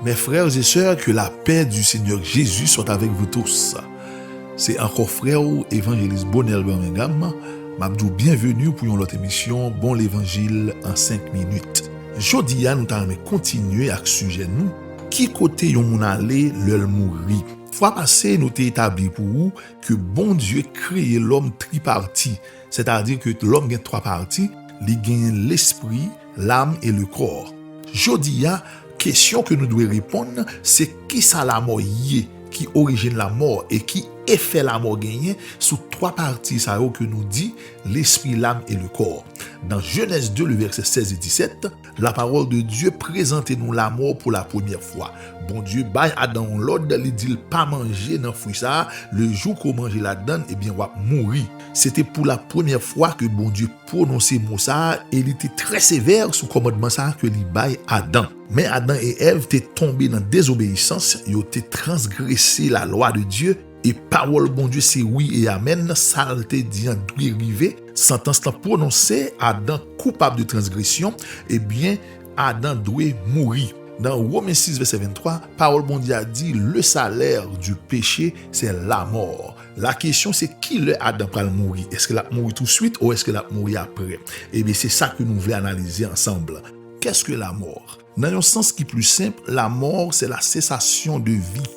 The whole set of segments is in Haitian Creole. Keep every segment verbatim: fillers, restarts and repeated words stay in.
Mes frères et sœurs, que la paix du Seigneur Jésus soit avec vous tous. Se ankò frè w, Evanjelis Bonel Birmingham, m ap di w byenveni pou yon lòt emisyon Bon Levanjil an senk minit. Jodi a, nou ta renmen kontinye ak sijè nou, ki kote yon moun ale lè l mouri? Fwa pase, nou te etabli pou ou ke Bondye kreye lòm tripati, sètadi ke lòm gen twa pati, li genyen lespri, lam e le kò. Jodi a, kesyon ke nou dwe reponn, se kisa lamò ye, ki orijin lamò e ki efè lamò genyen sou twa pati sa yo ke nou di, lespri, lam e le kò. Nan Jenèz de, le vèsè sèz e disèt, la parole de Dieu prezante nou lamò pou la premyè fwa. Bondye bay Adan yon lòd, li di l pa manje nan fwi sa a, le jou ke w manje ladann, ebyen, w ap mouri. Se te pou la premyè fwa ke Bondye pwononse mo sa a, e li te trè sevè sou kòmandman sa a ke li bay Adan. Men Adan e Èv te tonbe nan dezobeyisans, yo te transgrese lalwa de Dye, e pawòl Bondye se wi e amèn, sa l te di an dwe rive, santans lan pwononse, Adan koupab de transgresyon, ebyen, Adan dwe mouri. Nan Women sis vèsè venntwa, pawòl Bondye a di, le salaire du péché, c'est la mort. La kesyon se ki lè Adan pral mouri? Èske l ap mouri touswit ou èske l ap mouri apre? Ebyen, se sa ke nou vle analize ansanm. Qu'est-ce que la mort? Nan yon sans ki pli senp, la mort, c'est la cessation de vie.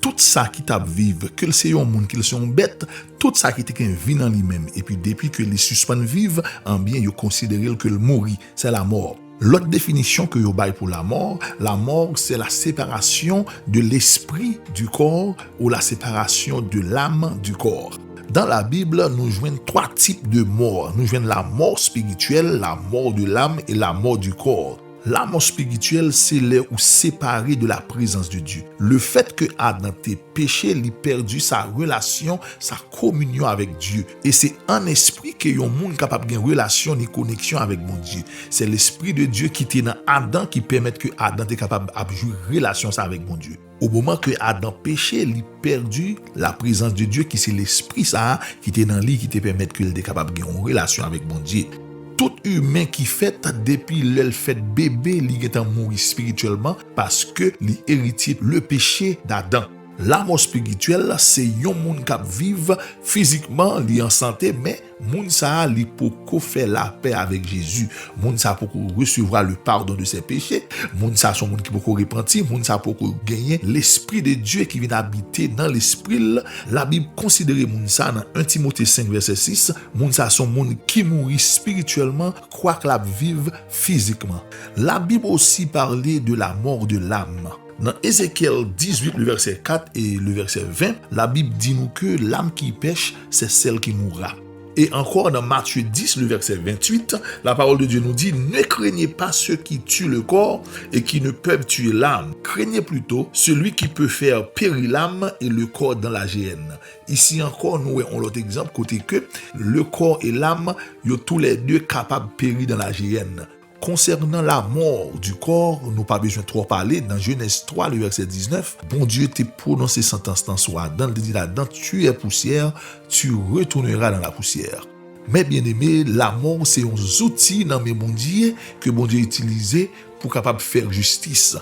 Tout sa ki t ap viv, ke l se yon moun, ke l se yon bèt, tout sa ki te gen vi nan li menm, epi depi ke li sispann viv, anbyen, yo konsidere l ke l mouri. Se lamò. Lòt definisyon ke yo bay pou lamò, la mort, c'est la séparation de l'esprit du corps ou la séparation de l'âme du corps. Dans la Bible, nou jwenn twa tip de mò. Nou jwenn la mort spirituelle, la mort de l'âme et la mort du corps. Lamò spirityèl se lè ou separe de la prezans de Dye. Lefèt ke Adan te peche, li pèdi sa relasyon, sa kominyon avèk Dye. E se an espri ke yon moun kapab gen relasyon ni koneksyon avèk Bondye. Se Lespri de Dye ki te nan Adan ki pèmèt ke Adan te kapab ap jwi relasyon sa avèk Bondye. O moman ke Adan peche, li pèdi la prezans de Dye ki se Lespri sa a ki te nan li, ki te pèmèt ke l te kapab gen yon relasyon avèk Bondye. Tout imen ki fèt depi lè l fèt bebe, li gentan mouri espirityèlman paske li eritye le péché d'Adam. Lamò espirityèl se yon moun k ap viv fizikman, li an sante, men moun sa a, li poko fè lapè avèk Jezi. Moun sa a poko resevwa le pardon de ses péchés. Moun sa a se yon moun ki poko repanti. Moun sa a poko genyen Lespri de Dye ki vin abite nan lespri l. Labib konsidere moun sa a nan en Timote senk vèsè sis. Moun sa a se yon moun ki mouri espirityèlman, kwak l ap viv fizikman. Labib osi pale de la mort de l'âme. Nan Ezekyèl dizuit, le vèsè kat e le vèsè ven, Labib di nou ke l'âme qui pèche, c'est celle qui mourra. E ankò, nan Matye dis, le vèsè venntuit, la parole de Dieu nous dit, ne craignez pas ceux qui tuent le corps et qui ne peuvent tuer l'âme. Craignez plutôt celui qui peut faire périr l'âme et le corps dans la géhenne. Isi ankò, nou wè yon lòt egzanp kote ke le corps et l'âme, yo toulède kapab périr dans la géhenne. Konsènan lamò di kò, nou pa bezwen twò pale. Nan Jenèz twa, le vèsè diznèf, Bondye te pwononse santans lan sou Adan, li te di Adan, tu es poussière, tu retourneras dans la poussière. Men byeneme, lamò se yon zouti nan men Bondye ke Bondye itilize pou kapab fè jistis.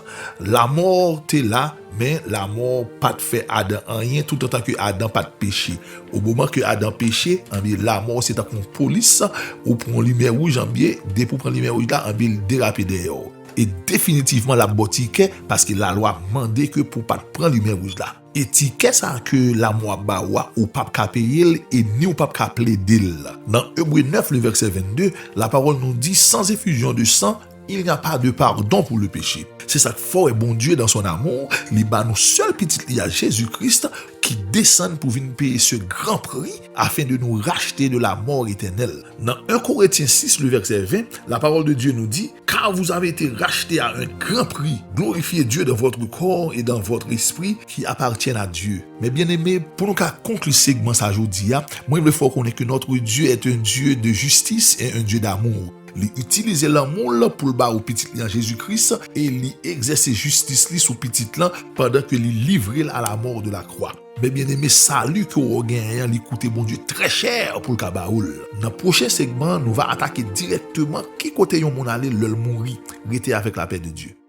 Lamò te la, men lamò pa t fè Adan anyen toutotan ke Adan pa t peche. O moman ke Adan peche, anbyen, lamò se tankou yon polis, ou pran yon limyè wouj, anbyen, depi w pran limyè wouj la, anbyen, l derape dèyè w. E definitivman, l ap ba w tikè, paske lalwa mande ke pou w pa t pran limyè wouj la. E tikè sa a ke lamò ap ba ou a, ou p ap ka peye l, e ni ou p ap ka plede l. Nan Ebre nèf, le vèsè vennde, lapawòl nou di, sans effusion de sang, il n'y a pas de pardon pour le péché. Se sa k fè w wè Bondye, dans son amour, li ba nou sèl pitit li a, Jezi Kris, ki desann pou vin peye ce grand prix afin de nous racheter de la mort éternelle. Nan en Korentyen sis, le vèsè ven, la parole de Dieu nous dit, car vous avez été rachetés à un grand prix. Glorifiez Dieu dans votre corps et dans votre esprit qui appartiennent à Dieu. Men byeneme, pou nou ka konkli segman sa jodi a, mwen vle fè w konnen ke notre Dieu est un Dieu de justice et un Dieu d'amour. Li itilize lanmou l pou l ba ou pitit li an Jezi Kris e li egzèse jistis li sou pitit lan pandan ke li livre l à la mort de la croix. Men byeneme, sali ke w genyen an, li koute Bondye trè chè pou l ka ba ou l. Nan pwochen segman, nou va atake dirèkteman ki kote yon moun ale lè l mouri. Rete avèk lapè de Dye.